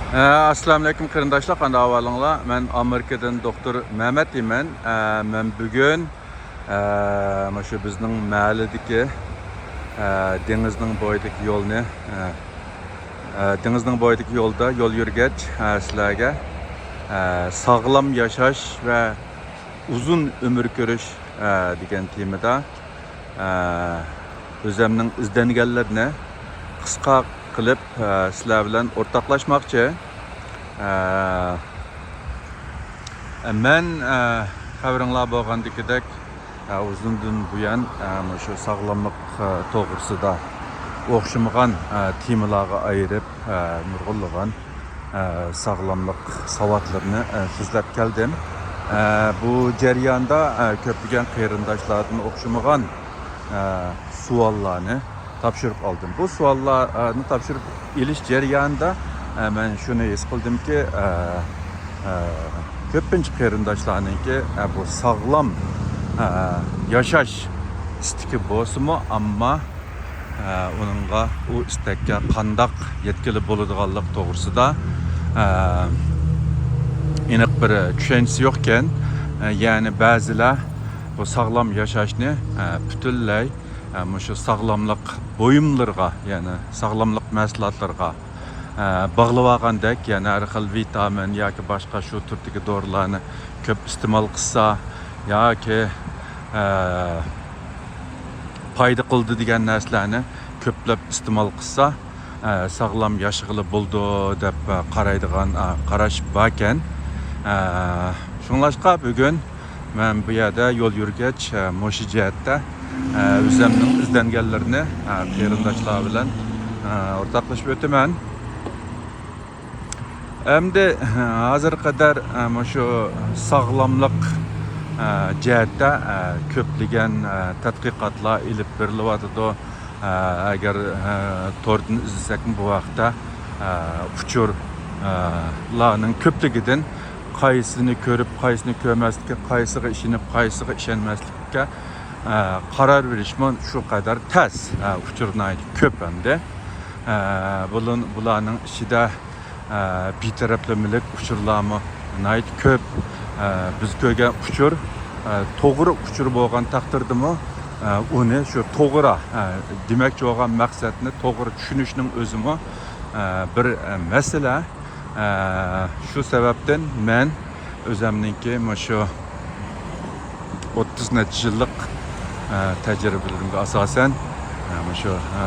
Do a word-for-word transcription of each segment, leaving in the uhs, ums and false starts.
ئە، ئەسسالامۇئەلەيكۇم قېرىنداشلار، قانداق ئەھۋالىڭلار؟ مەن ئامېرىكىدىن دوختۇر مەمەت دەيمەن. ئە، مەن بۈگۈن، ئە، مۇشۇ بىزنىڭ مەھەللىدىكى، ئە، دېڭىزنىڭ بويىدىكى يولنى، ئە، ئە، دېڭىزنىڭ بويىدىكى يولدا يول يۈرگەچ، ئە، سىلەرگە، ئە، ساغلام ياشاش ۋە ئۇزۇن ئۆمۈر كۆرۈش، ئە، دېگەن تېمىدا، ئە، ئۆزەمنىڭ ئىزدەنگەنلىرىنى قىسقا قىلىپ، ئە، سىلەر بىلەن ئورتاقلاشماقچى. ئە، مەن، ئە، خەۋىرىڭلار بولغاندىكىدەك، ئە، ئۇزۇندىن بۇيان، ئە، مۇشۇ ساغلاملىق، ئە، توغرىسىدا ئوخشىمىغان، ئە، تېمىلارغا ئايرىپ، ئە، نۇرغۇنلىغان، ئە، ساغلاملىق ساۋاتلىرىنى، ئە، سۆزلەپ كەلدىم. ئە، بۇ جەرياندا، ئە، كۆپلىگەن قېرىنداشلاردىن ئوخشىمىغان، ئە، سوئاللارنى تاپشۇرۇپ ئالدىم. بۇ سوئاللارنى تاپشۇرۇپ ئېلىش جەريانىدا، ئە، مەن شۇنى ھېس قىلدىمكى، ئە، ئە، كۆپىنچە قېرىنداشلارنىڭكى، ئە، بۇ ساغلام، ئە، ياشاش ئىستىكى بولسىمۇ، ئەمما، ئە، ئۇنىڭغا، ئۇ ئىستەككە قانداق يەتكىلى بولىدىغانلىق توغرىسىدا، ئە، ئېنىق بىر چۈشەنچىسى يوقكەن. ئە، يەنى بەزىلەر بۇ ساغلام ياشاشنى، ئە، پۈتۈنلەي، ئە، مۇشۇ ساغلاملىق بۇيۇملىرىغا، يەنى ساغلاملىق مەھسۇلاتلىرىغا، ئە، باغلىۋالغاندەك، يەنى ھەر خىل ۋىتامىن ياكى باشقا شۇ تۈردىكى دورىلارنى كۆپ ئىستېمال قىلسا ياكى، ئە، پايدا قىلىدۇ دېگەن نەرسىلەرنى كۆپلەپ ئىستېمال قىلسا، ئە، ساغلام ياشىغىلى بولىدۇ دەپ، ئە، قارايدىغان، ئە، قاراش باركەن. ئە، شۇڭلاشقا بۈگۈن مەن بۇ يەردە يول يۈرگەچ، ئە، مۇشۇ جەھەتتە، ئە، ئۆزەمنىڭ ئىزدەنگەنلىرىنى، ئە، قېرىنداشلار بىلەن، ئە، ئورتاقلىشىپ ئۆتىمەن. ئەمدى، ئە، ھازىرغا قەدەر، ئە، مۇشۇ ساغلاملىق، ئە، جەھەتتە، ئە، كۆپلىگەن، ئە، تەتقىقاتلار ئېلىپ بېرىلىۋاتىدۇ. ئە، ئەگەر، ئە، توردىن ئىزدىسەكمۇ بۇ ھەقتە، ئە، ئۇچۇر، ئە، لارنىڭ كۆپلۈكىدىن قايسىنى كۆرۈپ، قايسىنى كۆرمەسلىككە، قايسىغا ئىشىنىپ، قايسىغا ئىشەنمەسلىككە، ئە، قارار بېرىشمۇ شۇ قەدەر تەس. ئە، ئۇچۇر ناھايىتى كۆپ ئەمدى. ئە، بۇلۇن-، بۇلارنىڭ ئىچىدە، ئە، بىتەرەپلىمىلىك ئۇچۇرلارمۇ ناھايىتى كۆپ. ئە، بىز كۆرگەن ئۇچۇر، ئە، توغرا ئۇچۇر بولغان تەقدىردىمۇ، ئە، ئۇنى شۇ توغرا، ئە، دېمەكچى بولغان مەقسەتنى توغرا چۈشىنىشنىڭ ئۆزىمۇ، ئە، بىر، ئە، مەسىلە. ئە، شۇ سەۋەبتىن مەن ئۆزەمنىڭكى مۇشۇ ئوتتۇز نەچچە يىللىق، ئە، تەجرىبىلىرىمگە ئاساسەن، ئە، مۇشۇ، ئە،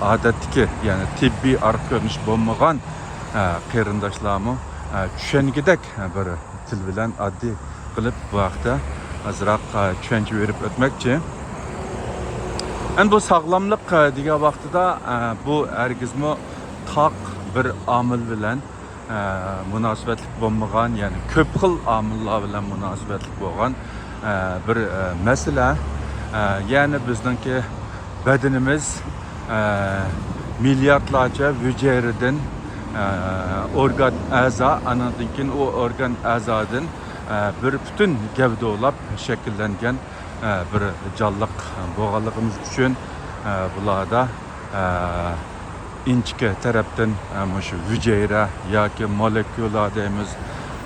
ئادەتتىكى، يەنى تېببىي ئارقا كۆرۈنۈش بولمىغان، ئە، قېرىنداشلارمۇ، ئە، چۈشەنگۈدەك، ئە، بىر تىل بىلەن ئاددىي قىلىپ بۇ ھەقتە ئازراق، ئە، چۈشەنچە بېرىپ ئۆتمەكچى. ئەمدى بۇ ساغلاملىق، ئە، دېگەن ۋاقتىدا، ئە، بۇ ھەرگىزمۇ تاق بىر ئامىل بىلەن، ئە، مۇناسىۋەتلىك بولمىغان، يەنى كۆپ خىل ئامىللار بىلەن مۇناسىۋەتلىك بولغان، ئە، بىر، ئە، مەسىلە. ئە، يەنى بىزنىڭكى بەدىنىمىز، ئە، مىلياردلارچە ھۈجەيرىدىن، ئە، ئورگان ئەزا، ئانىڭدىن كېيىن ئۇ ئورگان ئەزادىن، ئە، بىر پۈتۈن گەۋدە بولاپ شەكىللەنگەن، ئە، بىر جانلىق بولغانلىقىمىز ئۈچۈن، ئە، بۇلاردا، ئە، ئىنچىكە تەرەپتىن، ئە، مۇشۇ ھۈجەيرە ياكى مولېكۇلا دەيمىز،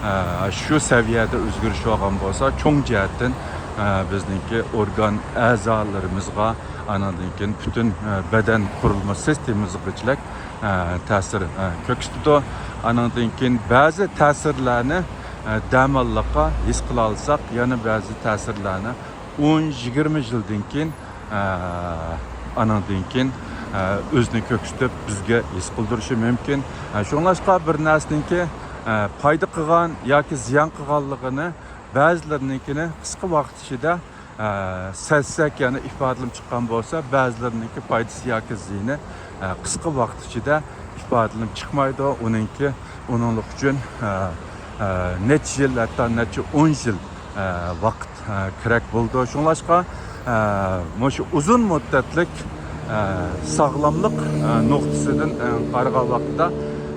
ئە، شۇ سەۋىيەدە ئۆزگىرىش بولغان بولسا، چوڭ جەھەتتىن، ئە، بىزنىڭكى ئورگان ئەزالىرىمىزغا، ئانىڭدىن كېيىن پۈتۈن، ئە، بەدەن قۇرۇلما سىستېمىمىزغىچىلىك، ئە، تەسىر، ئە، كۆرسىتىدۇ. ئانىڭدىن كېيىن بەزى تەسىرلەرنى، ئە، دەماللىققا ھېس قىلالىساق، يەنە بەزى تەسىرلەرنى ئون، يىگىرمە يىلدىن كېيىن، ئە، ئانىڭدىن كېيىن، ئە، ئۆزىنى كۆرسىتىپ، بىزگە ھېس قىلدۇرۇشى مۇمكىن. ئە، شۇڭلاشقا بىر نەرسىنىڭكى، ئە، پايدا قىلغان ياكى زىيان قىلغانلىقىنى بەزىلىرىنىڭكىنى قىسقا ۋاقىت ئىچىدە، ئە، سەزسەك، يەنى ئىپادىلىنىپ چىققان بولسا، بەزىلىرىنىڭكى پايدىسى ياكى زىيىنى، ئە، قىسقا ۋاقىت ئىچىدە ئىپادىلىنىپ چىقمايدۇ. ئۇنىڭكى، ئۇنىڭلىق ئۈچۈن، ئە، ئە، نەچچە يىل، ھەتتا نەچچە ئون يىل، ئە، ۋاقىت، ئە، كېرەك بولىدۇ. شۇڭلاشقا، ئە، مۇشۇ ئۇزۇن مۇددەتلىك، ئە، ساغلاملىق، ئە، نۇقتىسىدىن، ئە، قارىغان ۋاقىتتا،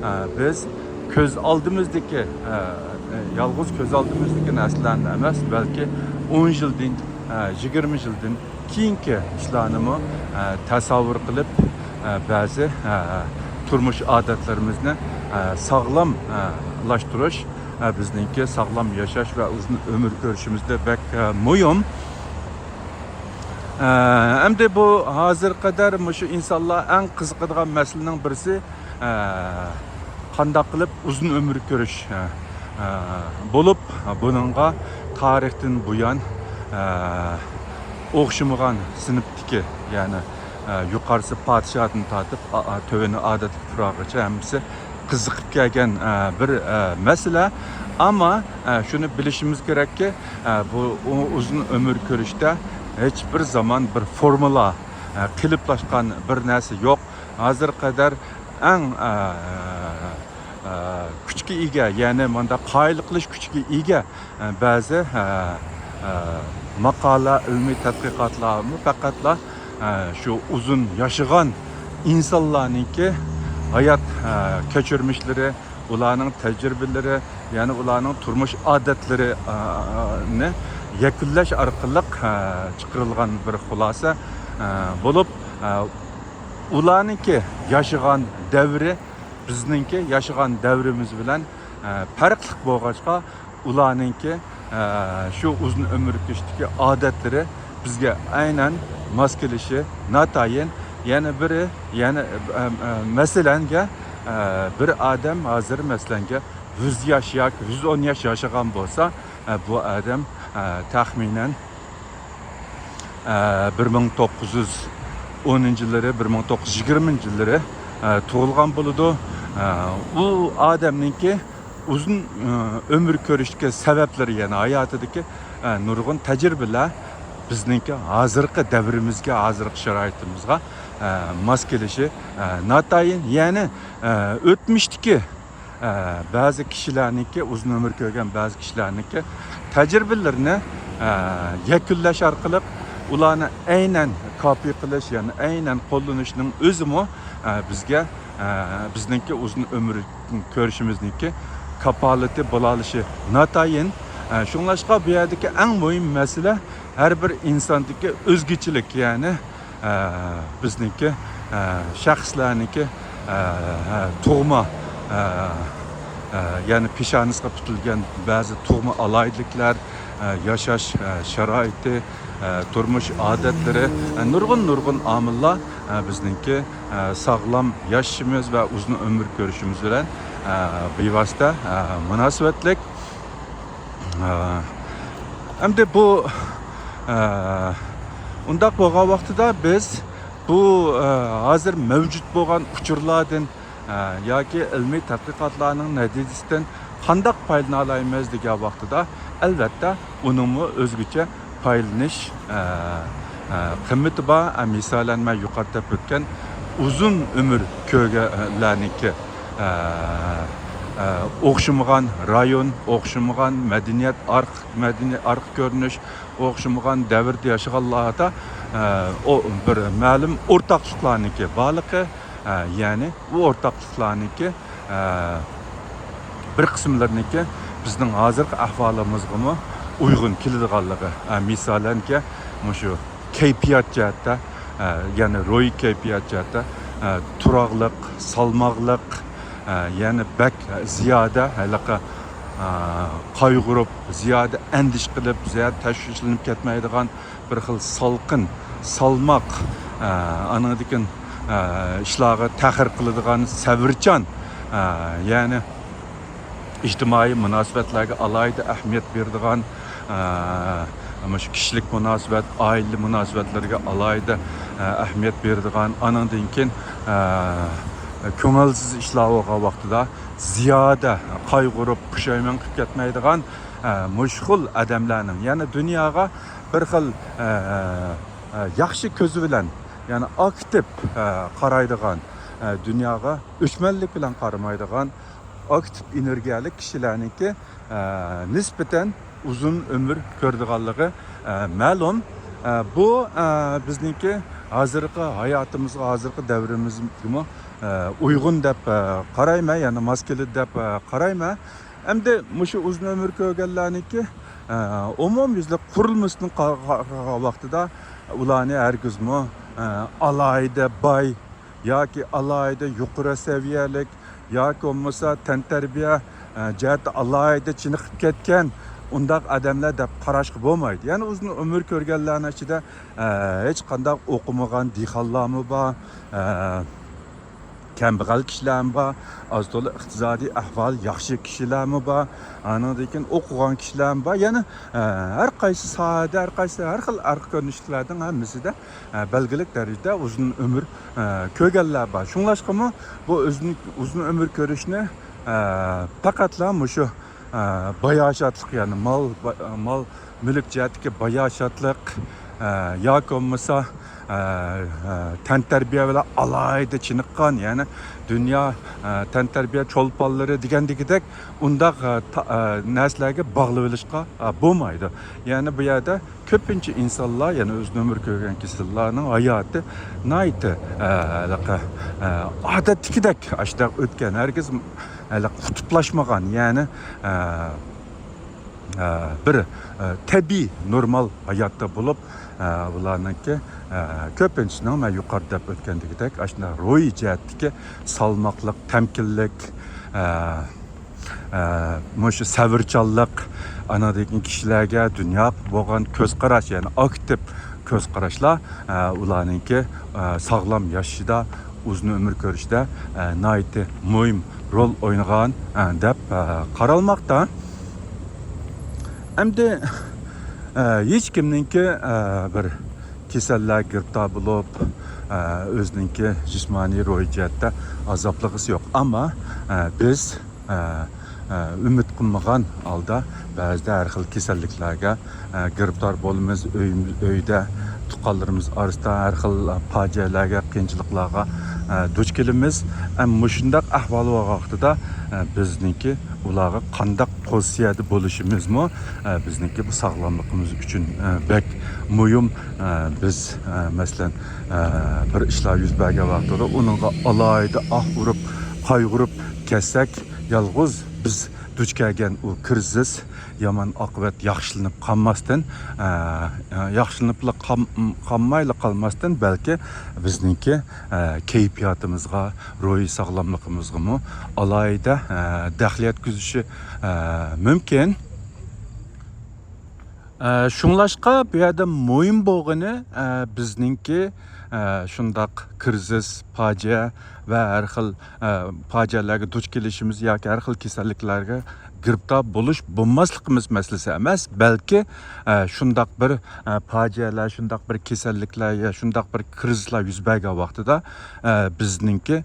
ئە، بىز كۆز ئالدىمىزدىكى، ئە، ئە، يالغۇز كۆز ئالدىمىزدىكى نەرسىلەرنى ئەمەس، بەلكى ئون يىلدىن، ئە، يىگىرمە يىلدىن كېيىنكى ئىشلارنىمۇ، ئە، تەسەۋۋۇر قىلىپ، ئە، بەزى، ئە، تۇرمۇش ئادەتلىرىمىزنى، ئە، ساغلام، ئە، لاشتۇرۇش، ئە، بىزنىڭكى ساغلام ياشاش ۋە ئۇزۇن ئۆمۈر كۆرۈشىمىزدە بەك، ئە، مۇھىم. ئە، ئەمدى بۇ ھازىرغا قەدەر مۇشۇ ئىنسانلار ئەڭ قىزىقىدىغان مەسىلىنىڭ بىرسى، ئە، قانداق قىلىپ ئۇزۇن ئۆمۈر كۆرۈش، ئە، ئە، بولۇپ، بۇنىڭغا تارىختىن بۇيان، ئە، ئوخشىمىغان سىنىپتىكى، يەنى، ئە، يۇقىرىسى پادىشاھتىن تارتىپ، ئا-، ئا-، تۆۋىنى ئادەتتىكى پۇقراغىچە ھەممىسى قىزىقىپ كەلگەن، ئە، بىر، ئە، مەسىلە. ئەمما، ئە، شۇنى بىلىشىمىز كېرەككى، ئە، بۇ ئۇ-، ئۇزۇن ئۆمۈر كۆرۈشتە ھېچبىر زامان بىر فورمۇلا، ئە، قېلىپلاشقان بىر نەرسە يوق. ھازىرغا قەدەر ئەڭ، ئە، ئە، كۈچكە ئىگە، يەنى مۇنداق قايىل قىلىش كۈچىگە ئىگە، ئە، بەزى، ئە، ئە، ماقالە، ئىلمىي تەتقىقاتلارمۇ پەقەتلا، ئە، شۇ ئۇزۇن ياشىغان ئىنسانلارنىڭكى ھايات، ئە، كەچۈرمىشلىرى، ئۇلارنىڭ تەجرىبىلىرى، يەنى ئۇلارنىڭ تۇرمۇش ئادەتلىرى، ئە، نى يەكۈنلەش ئارقىلىق، ئە، چىقىرىلغان بىر خۇلاسە، ئە، بولۇپ، ئە، ئۇلارنىڭكى ياشىغان دەۋرى بىزنىڭكى ياشىغان دەۋرىمىز بىلەن، ئە، پەرقلىق بولغاچقا، ئۇلارنىڭكى، ئە، شۇ ئۇزۇن ئۆمۈر كۆرۈشتىكى ئادەتلىرى بىزگە ئەينەن ماس كېلىشى ناتايىن. يەنە بىرى، يەنە، ئە، ئە، مەسىلەنگە، ئە، بىر ئادەم ھازىر مەسىلەنگە يۈز ياش ياكى يۈز ئون ياش ياشىغان بولسا، ئە، بۇ ئادەم، ئە، تەخمىنەن، ئە، بىر مىڭ توققۇز يۈز ئونىنچى يىللىرى، بىر مىڭ توققۇز يۈز يىگىرمىنچى يىللىرى، ئە، تۇغۇلغان بولىدۇ. ئە، ئۇ ئادەمنىڭكى ئۇزۇن، ئە، ئۆمۈر كۆرۈشتىكى سەۋەبلىرى، يەنى ھاياتىدىكى، ئە، نۇرغۇن تەجرىبىلەر بىزنىڭكى ھازىرقى دەۋرىمىزگە، ھازىرقى شارائىتىمىزغا، ئە، ماس كېلىشى، ئە، ناتايىن. يەنى، ئە، ئۆتمۈشتىكى، ئە، بەزى كىشىلەرنىڭكى، ئۇزۇن ئۆمۈر كۆرگەن بەزى كىشىلەرنىڭكى تەجرىبىلىرىنى، ئە، يەكۈنلەش ئارقىلىق ئۇلارنى ئەينەن كاپىي قىلىش، يەنى ئەينەن قوللىنىشنىڭ ئۆزىمۇ، ئە، بىزگە، ئە، بىزنىڭكى ئۇزۇن ئۆمۈر كۆرۈشىمىزنىڭكى كاپالىتى بولالىشى ناتايىن. ئە، شۇڭلاشقا بۇ يەردىكى ئەڭ مۇھىم مەسىلە ھەر بىر ئىنساندىكى ئۆزگىچىلىك، يەنى، ئە، بىزنىڭكى، ئە، شەخسلەرنىڭكى، ئە، ئە، تۇغما، ئە، ئە، يەنى پېشانىسىغا پۈتۈلگەن بەزى تۇغما ئالاھىدىلىكلەر، ئە، ياشاش، ئە، شارائىتى، ئە، تۇرمۇش ئادەتلىرى، ئە، نۇرغۇن، نۇرغۇن ئامىللار، ئە، بىزنىڭكى، ئە، ساغلام ياشىشىمىز ۋە ئۇزۇن ئۆمۈر كۆرۈشىمىز بىلەن، ئە، بىۋاسىتە، ئە، مۇناسىۋەتلىك. ئە، ئەمدى بۇ، ئە، ئۇنداق بولغان ۋاقتىدا بىز بۇ، ئە، ھازىر مەۋجۇت بولغان ئۇچۇرلاردىن، ئە، ياكى ئىلمىي تەتقىقاتلارنىڭ نەتىجىسىدىن قانداق پايدىلىنالايمىز دېگەن ۋاقتىدا، ئەلۋەتتە، ئۇنىڭمۇ ئۆزگىچە پايدىلىنىش، ئە، ئە، قىممىتى بار. ئە، مىسالەن، مەن يۇقىرىدا دەپ ئۆتكەن ئۇزۇن ئۆمۈر كۆرگەنلەرنىڭكى، ئە، ئە، ئوخشىمىغان رايون، ئوخشىمىغان مەدەنىيەت، ئارقا، مەدەنىي ئارقا كۆرۈنۈش، ئوخشىمىغان دەۋردە ياشىغانلاردا، ئە، ئو، بىر مەلۇم ئورتاقلىقلارنىڭكى بارلىقى، ئە، يەنى بۇ ئورتاقلىقلارنىڭكى، ئە، بىر قىسىملىرىنىڭكى بىزنىڭ ھازىرقى ئەھۋالىمىزغىمۇ ئۇيغۇن كېلىدىغانلىقى، ئە، مىسالەنكى، مۇشۇ كەيپىيات جەھەتتە، ئە، يەنى روھىي كەيپىيات جەھەتتە، ئە، تۇراقلىق، سالماقلىق، ئە، يەنى بەك زىيادە ھېلىقى، ئە، قايغۇرۇپ، زىيادە ئەندىشە قىلىپ، زىيادە تەشۋىشلىنىپ كەتمەيدىغان، بىر خىل سالقىن، سالماق، ئە، ئانىڭدىن كېيىن، ئە، ئىشلارغا تەخىر قىلىدىغان، سەۋرچان، ئە، يەنى ئىجتىمائىي مۇناسىۋەتلەرگە ئالاھىدە ئەھمىيەت بېرىدىغان، ئە، مۇشۇ كىشىلىك مۇناسىۋەت، ئائىلە مۇناسىۋەتلىرىگە ئالاھىدە، ئە، ئەھمىيەت بېرىدىغان، ئانىڭدىن كېيىن، ئە، كۆڭۈلسىز ئىشلار بولغان ۋاقتىدا زىيادە قايغۇرۇپ، پۇشايمان قىلىپ كەتمەيدىغان، ئە، مۇشۇ خىل ئادەملەرنىڭ، يەنى دۇنياغا بىر خىل، ئە، ئە، ياخشى كۆزى بىلەن، يەنى ئاكتىپ، ئە، قارايدىغان، ئە، دۇنياغا ئۆچمەنلىك بىلەن قارىمايدىغان، ئاكتىپ ئېنېرگىيەلىك كىشىلەرنىڭكى، ئە، نىسبەتەن ئۇزۇن ئۆمۈر كۆرىدىغانلىقى، ئە، مەلۇم. ئە، بۇ، ئە، بىزنىڭكى ھازىرقى ھاياتىمىزغا، ھازىرقى دەۋرىمىزگىمۇ، ئە، ئۇيغۇن دەپ، ئە، قارايمەن، يەنى ماس كېلىدۇ دەپ، ئە، قارايمەن. ئەمدى مۇشۇ ئۇزۇن ئۆمۈر كۆرگەنلەرنىڭكى، ئە، ئومۇميۈزلۈك قۇرۇلمىسىدىن قا-، قا-، قا-، ۋاقتىدا ئۇلارنى ھەرگىزمۇ، ئە، ئالاھىدە باي، ياكى ئالاھىدە يۇقىرى سەۋىيەلىك ياكى بولمىسا تەنتەربىيە، ئە، جەھەتتە ئالاھىدە چېنىقىپ كەتكەن ئۇنداق ئادەملەر دەپ قاراشقا بولمايدۇ. يەنى ئۇزۇن ئۆمۈر كۆرگەنلەرنىڭ ئىچىدە، ئە، ھېچقانداق ئوقۇمىغان دېھقانلارمۇ بار، ئە، كەمبەغەل كىشىلەرمۇ بار، ئاز تولا ئىقتىسادىي ئەھۋالى ياخشى كىشىلەرمۇ بار، ئانىڭدىن كېيىن ئوقۇغان كىشىلەرمۇ بار. يەنى، ئە، ھەر قايسى ساھەدە، ھەر قايسى، ھەر خىل، ھەر خىل كۆرۈنۈشلەردىن ھەممىسىدە، ئە، بەلگىلىك دەرىجىدە ئۇزۇن ئۆمۈر، ئە، كۆرگەنلەر بار. شۇڭلاشقىمۇ بۇ ئۇزۇن، ئۇزۇن ئۆمۈر كۆرۈشنى، ئە، پەقەتلا مۇشۇ، ئە، باياشاتلىق، يەنى مال، مال مۈلۈك جەھەتتىكى باياشاتلىق، ئە، ياكى بولمىسا، ئە، ئە، تەنتەربىيە بىلەن ئالاھىدە چېنىققان، يەنى دۇنيا، ئە، تەنتەربىيە چولپانلىرى دېگەندىكىدەك ئۇنداق، ئە، تا-، ئە، نەرسىلەرگە باغلىۋېلىشقا، ئە، بولمايدۇ. يەنى بۇ يەردە كۆپىنچە ئىنسانلار، يەنى ئۇزۇن ئۆمۈر كۆرگەن كېسەللەرنىڭ ھاياتى ناھايىتى، ئە، ھېلىقى، ئە، ئادەتتىكىدەك ئاشۇنداق ئۆتكەن، ھەرگىز ھېلىقى قۇتۇپلاشمىغان، يەنى، ئە، ئە، بىر، ئە، تەبىئىي، نورمال ھاياتتا بولۇپ، ئە، بۇلارنىڭكى، ئە، كۆپىنچىسىنىڭ مەن يۇقىرىدا دەپ ئۆتكەندىكىدەك ئاشۇنداق روھىي جەھەتتىكى سالماقلىق، تەمكىنلىك، ئە، ئە، مۇشۇ سەۋرچانلىق، ئانىڭدىن كېيىن كىشىلەرگە دۇنياغا بولغان كۆز قاراش، يەنى ئاكتىپ كۆز قاراشلار، ئە، ئۇلارنىڭكى، ئە، ساغلام ياشىشىدا، ئۇزۇن ئۆمۈر كۆرۈشىدە، ئە، ناھايىتى مۇھىم رول ئوينىغان، ئە، دەپ، ئە، قارالماقتا. ئەمدى، ئە، ھېچ كىمنىڭكى، ئە، بىر كېسەللەرگە گىرىپتار بولۇپ، ئە، ئۆزىنىڭكى جىسمانىي، روھىي جەھەتتە ئازابلىغۇسى يوق. ئەمما، ئە، بىز، ئە، ئە، ئۈمىد قىلمىغان ھالدا بەزىدە ھەر خىل كېسەللىكلەرگە، ئە، گىرىپتار بولىمىز. ئۆيىمىز، ئۆيدە تۇغقانلىرىمىز ئارىسىدا ھەر خىل پاجىئەلەرگە، قىيىنچىلىقلارغا، ئە، دۇچ كېلىمىز. ئەم، مۇشۇنداق ئەھۋال بولغان ۋاقتىدا، ئە، بىزنىڭكى ئۇلارغا قانداق پوزىتسىيەدە بولۇشىمىزمۇ، ئە، بىزنىڭكى بۇ ساغلاملىقىمىز ئۈچۈن، ئە، بەك مۇھىم. ئە، بىز، ئە، مەسىلەن، ئە، بىر ئىشلار يۈز بەرگەن ۋاقتىدا ئۇنىڭغا ئالاھىدە ئاھ ئۇرۇپ، قايغۇرۇپ كەتسەك، يالغۇز بىز دۇچ كەلگەن ئۇ كىرىزىس يامان ئاقىۋەت ياخشىلىنىپ قالماستىن، ئە، ئە، ياخشىلىنىپلا قال-، قالمايلا قالماستىن، بەلكى بىزنىڭكى، ئە، كەيپىياتىمىزغا، روھىي ساغلاملىقىمىزغىمۇ ئالاھىدە، ئە، دەخلى يەتكۈزۈشى، ئە، مۇمكىن. ئە، شۇڭلاشقا بۇ يەردە مۇھىم بولغىنى، ئە، بىزنىڭكى، ئە، شۇنداق كىرىزىس، پاجىئە ۋە ھەر خىل، ئە، پاجىئەلەرگە دۇچ كېلىشىمىز ياكى ھەر خىل كېسەللىكلەرگە گىرىپتار بولۇش بولماسلىقىمىز مەسىلىسى ئەمەس، بەلكى، ئە، شۇنداق بىر، ئە، پاجىئەلەر، شۇنداق بىر كېسەللىكلەر يا شۇنداق بىر كىرىزىسلار يۈز بەرگەن ۋاقتىدا، ئە، بىزنىڭكى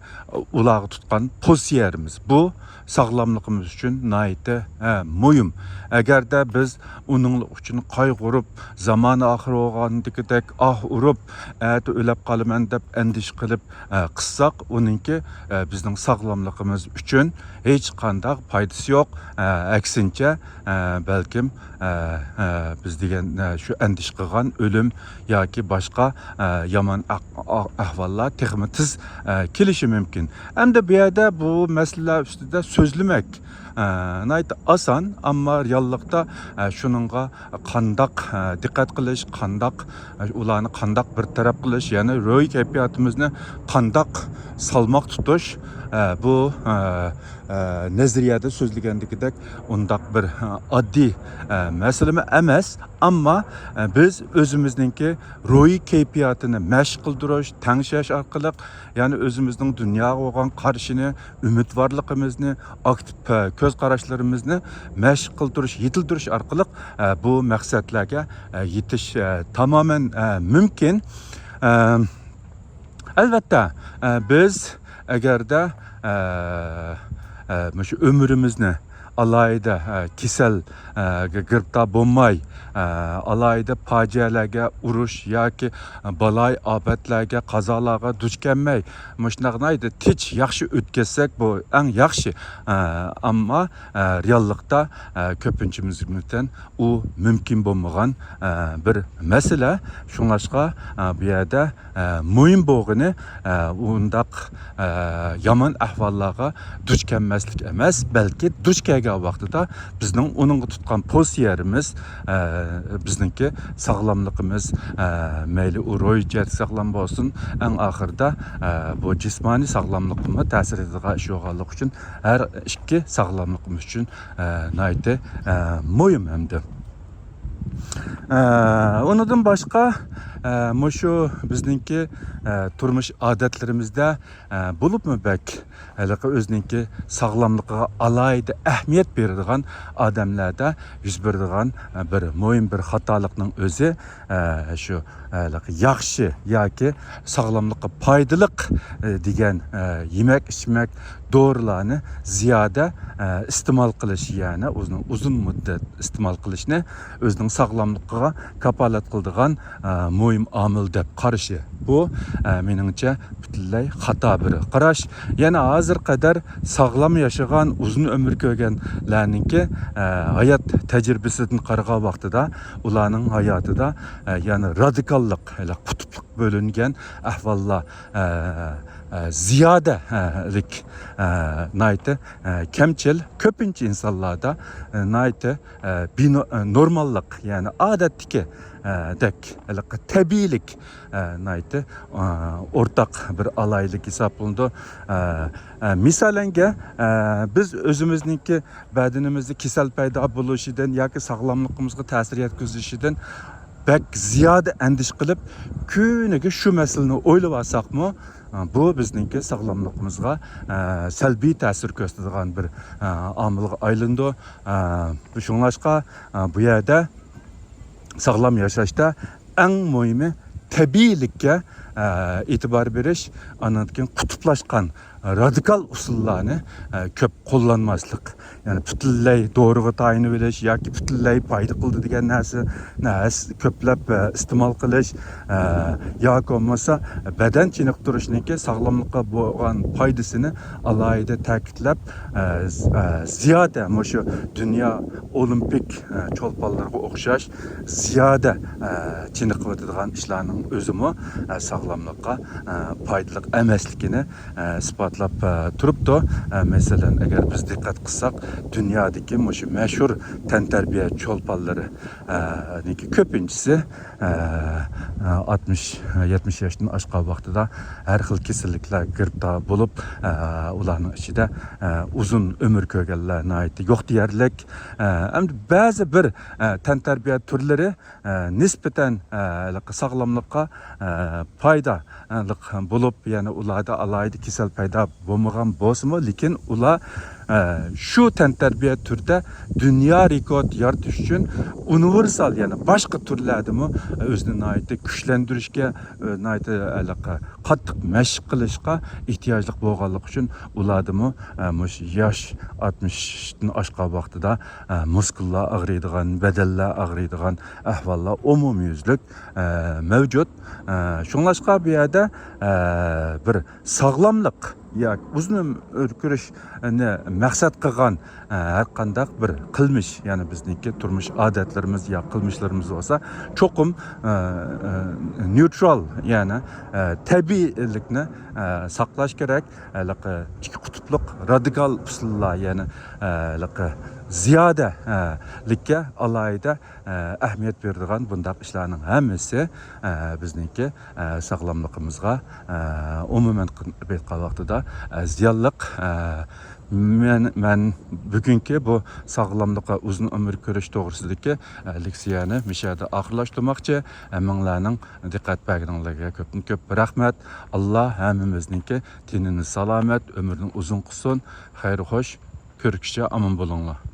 ئۇلارغا تۇتقان پوزىتسىيەمىز، بۇ ساغلاملىقىمىز ئۈچۈن ناھايىتى، ئە، مۇھىم. ئەگەردە بىز ئۇنىڭ ئۈچۈن قايغۇرۇپ، زامانى ئاخىر بولغاندىكىدەك ئاھ ئۇرۇپ، ئەتە ئۆلۈپ قالىمەن دەپ ئەندىشە قىلىپ، ئە، قىسساق، ئۇنىڭكى، ئە، بىزنىڭ ساغلاملىقىمىز ئۈچۈن ھېچقانداق پايدىسى يوق. ئە، ئەكسىنچە، ئە، بەلكىم، ئە، ئە، بىز دېگەن، ئە، شۇ ئەندىشە قىلغان ئۆلۈم ياكى باشقا، ئە، يامان ئەق-، ئا-، ئەھۋاللار تېخىمۇ تېز، ئە، كېلىشى مۇمكىن. ئەمدى بۇ يەردە بۇ مەسىلىلەر ئۈستىدە سۆزلىمەك، ئە، ناھايىتى ئاسان، ئەمما رېئاللىقتا، ئە، شۇنىڭغا قانداق، ئە، دىققەت قىلىش، قانداق، ئە، ئۇلارنى قانداق بىر تەرەپ قىلىش، يەنى روھىي كەيپىياتىمىزنى قانداق سالماق تۇتۇش، ئە، بۇ، ئە، ئە، نەزەرىيەدە سۆزلىگەندىكىدەك ئۇنداق بىر، ئە، ئاددىي، ئە، مەسىلىمۇ ئەمەس. ئەمما، ئە، بىز ئۆزىمىزنىڭكى روھىي كەيپىياتىنى مەشىق قىلدۇرۇش، تەڭشەش ئارقىلىق، يەنى ئۆزىمىزنىڭ دۇنياغا بولغان قارىشىنى، ئۈمىدۋارلىقىمىزنى، ئاكتىپ، ئە، كۆز قاراشلىرىمىزنى مەشىق قىلدۇرۇش، يېتىلدۈرۈش ئارقىلىق، ئە، بۇ مەقسەتلەرگە، ئە، يېتىش، ئە، تامامەن، ئە، مۇمكىن. ئە، ئەلۋەتتە، ئە، بىز ئەگەردە، ئە، ئە، مۇشۇ ئۆمرىمىزنى ئالاھىدە، ئە، كېسەل، ئە، گە-، گىرىپتار بولماي، ئە، ئالاھىدە پاجىئەلەرگە، ئۇرۇش ياكى بالايىئاپەتلەرگە، قازالارغا دۇچ كەلمەي، مۇشۇنداق ناھايىتى تىنچ، ياخشى ئۆتكۈزسەك، بۇ ئەڭ ياخشى. ئە، ئەمما، ئە، رېئاللىقتا، ئە، كۆپىنچىمىزدىن ئۇ مۇمكىن بولمىغان، ئە، بىر مەسىلە. شۇڭلاشقا، ئە، بۇ يەردە، ئە، مۇھىم بولغىنى، ئە، ئۇنداق، ئە، يامان ئەھۋاللارغا دۇچ كەلمەسلىك ئەمەس، بەلكى دۇچ كەلگەن ۋاقتىدا بىزنىڭ ئۇنىڭغا تۇتقان پوزىتسىيەمىز، ئە، بىزنىڭكى ساغلاملىقىمىز، ئە، مەيلى ئۇ روھىي جەھەتتە ساغلام بولسۇن، ئەڭ ئاخىرىدا، ئە، بۇ جىسمانىي ساغلاملىققىمۇ تەسىر يېتىدىغان ئىش بولغانلىقى ئۈچۈن ھەر ئىككى ساغلاملىقىمىز ئۈچۈن، ئە، ناھايىتى، ئە، مۇھىم ھەمدە. ئە، ئۇنىڭدىن باشقا، ئە، مۇشۇ بىزنىڭكى، ئە، تۇرمۇش ئادەتلىرىمىزدە، ئە، بولۇپمۇ بەك ھېلىقى ئۆزىنىڭكى ساغلاملىقىغا ئالاھىدە ئەھمىيەت بېرىدىغان ئادەملەردە يۈز بېرىدىغان، ئە، بىر مۇھىم بىر خاتالىقنىڭ ئۆزى، ئە، شۇ، ھېلىقى ياخشى ياكى ساغلاملىققا پايدىلىق، ئە، دېگەن، ئە، يېمەك، ئىچمەك، دورىلارنى زىيادە، ئە، ئىستېمال قىلىش، يەنى ئۆزىنىڭ ئۇزۇن مۇددەت ئىستېمال قىلىشنى ئۆزىنىڭ ساغلاملىقىغا كاپالەت قىلىدىغان، ئە، مۇھىم ئامىل دەپ قارىشى. بۇ، ئە، مېنىڭچە پۈتۈنلەي خاتا بىر قاراش. يەنە ھازىر قەدەر ساغلام ياشىغان، ئۇزۇن ئۆمۈر كۆرگەنلەرنىڭكى، ئە، ھايات تەجرىبىسىدىن قارىغان ۋاقتىدا ئۇلارنىڭ ھاياتىدا، ئە، يەنە رادىكاللىق، يەنى قۇتۇپلۇق بۆلۈنگەن ئەھۋاللار، ئە، ئە، زىيادە، ئە، لىك، ئە، ناھايىتى، ئە، كەمچىل، كۆپىنچە ئىنسانلاردا، ئە، ناھايىتى، ئە، بىنو-، ئە، نورماللىق، يەنى ئادەتتىكى، ئە، دەك، ھېلىقى تەبىئىيلىك، ئە، ناھايىتى، ئە، ئورتاق بىر ئالاھىدىلىك ھېسابلىنىدۇ. ئە، ئە، مىسالەنگە، ئە، بىز ئۆزىمىزنىڭكى بەدىنىمىزدە كېسەل پەيدا بولۇشىدىن ياكى ساغلاملىقىمىزغا تەسىر يەتكۈزۈشىدىن بەك زىيادە ئەندىشە قىلىپ، كۈنىگە شۇ مەسىلىنى ئويلىۋالساقمۇ، بۇ بىزنىڭكى ساغلاملىقىمىزغا، ئە، سەلبىي تەسىر كۆرسىتىدىغان بىر، ئە، ئامىلغا ئايلىنىدۇ. ئە، شۇڭلاشقا، ئە، بۇ يەردە ساغلام ياشاشتا ئەڭ مۇھىمى تەبىئىيلىككە، ئە، ئېتىبار بېرىش، ئاندىن كېيىن قۇتۇپلاشقان رادىكال ئۇسۇللارنى، ئە، كۆپ قوللانماسلىق. يەنى پۈتۈنلەي دورىغا تايىنىۋېلىش ياكى پۈتۈنلەي پايدا قىلىدۇ دېگەن نەرسە، نەرسە كۆپلەپ، ئە، ئىستېمال قىلىش، ئە، ياكى بولمىسا بەدەن چېنىقتۇرۇشنىڭكى ساغلاملىققا بولغان پايدىسىنى ئالاھىدە تەكىتلەپ، ئە، ز-، ئە، زىيادە مۇشۇ دۇنيا ئولىمپىك، ئە، چولپانلىرىغا ئوخشاش زىيادە، ئە، چېنىقىۋېتىدىغان ئىشلارنىڭ ئۆزىمۇ، ئە، ساغلاملىققا، ئە، پايدىلىق ئەمەسلىكىنى، ئە، ئىسپاتلاپ، ئە، تۇرۇپتۇ. ئە، مەسىلەن، ئەگەر بىز دىققەت قىلساق، دۇنيادىكى مۇشۇ مەشھۇر تەنتەربىيە چولپانلىرى، ئە، نىڭكى كۆپىنچىسى، ئە، ئە، ئاتمىش، يەتمىش ياشتىن ئاشقان ۋاقتىدا ھەر خىل كېسەللىكلەرگە گىرىپتار بولۇپ، ئە، ئۇلارنىڭ ئىچىدە، ئە، ئۇزۇن ئۆمۈر كۆرگەنلەر ناھايىتى يوق دېيەرلىك. ئە، ئەمدى بەزى بىر، ئە، تەنتەربىيە تۈرلىرى، ئە، نىسبەتەن، ئە، ھېلىقى ساغلاملىققا، ئە، پايدالىق بولۇپ، يەنى ئۇلاردا ئالاھىدە كېسەل پەيدا بولمىغان بولسىمۇ، لېكىن ئۇلار، ئە، شۇ تەنتەربىيە تۈرىدە دۇنيا رېكورت يارىتىش ئۈچۈن ئۇنىۋېرسال، يەنى باشقا تۈرلەردىمۇ ئۆزىنى ناھايىتى كۈچلەندۈرۈشكە، ئە، ناھايىتى ھېلىقى قاتتىق مەشىق قىلىشقا ئېھتىياجلىق بولغانلىقى ئۈچۈن ئۇلاردىمۇ، ئە، مۇشۇ ياش ئاتمىشتىن ئاشقان ۋاقتىدا، ئە، مۇسكۇللار ئاغرىيدىغان، بەدەنلەر ئاغرىيدىغان ئەھۋاللار ئومۇميۈزلۈك، ئە، مەۋجۇت. ئە، شۇڭلاشقا بۇ يەردە، ئە، بىر ساغلاملىق ياكى ئۇزۇن ئۆمۈر كۆرۈشنى مەقسەت قىلغان، ئە، ھەر قانداق بىر قىلمىش، يەنى بىزنىڭكى تۇرمۇش ئادەتلىرىمىز يا قىلمىشلىرىمىز بولسا، چوقۇم، ئە، ئە، نېيۇترال، يەنى، ئە، تەبىئىيلىكنى، ئە، ساقلاش كېرەك. ھېلىقى ئىككى قۇتۇپلۇق رادىكال ئۇسۇللار، يەنى، ئە، ھېلىقى زىيادە، ئە، لىككە ئالاھىدە، ئە، ئەھمىيەت بېرىدىغان بۇنداق ئىشلارنىڭ ھەممىسى، ئە، بىزنىڭكى، ئە، ساغلاملىقىمىزغا، ئە، ئومۇمەن قىلىپ ئېيتقان ۋاقتىدا، ئە، زىيانلىق. ئە، مەن، مەن بۈگۈنكى بۇ ساغلاملىققا ئۇزۇن ئۆمۈر كۆرۈش توغرىسىدىكى، ئە، لېكسىيەنى مۇشۇ يەردە ئاخىرلاشتۇرماقچى. ھەممىڭلارنىڭ دىققەت بەرگىنىڭلارغا كۆپتىن كۆپ رەھمەت. ئاللا ھەممىمىزنىڭكى تېنىنى سالامەت، ئۆمرىنى ئۇزۇن قىلسۇن. خەير خوش، كۆرۈشكىچە ئامان بولۇڭلار.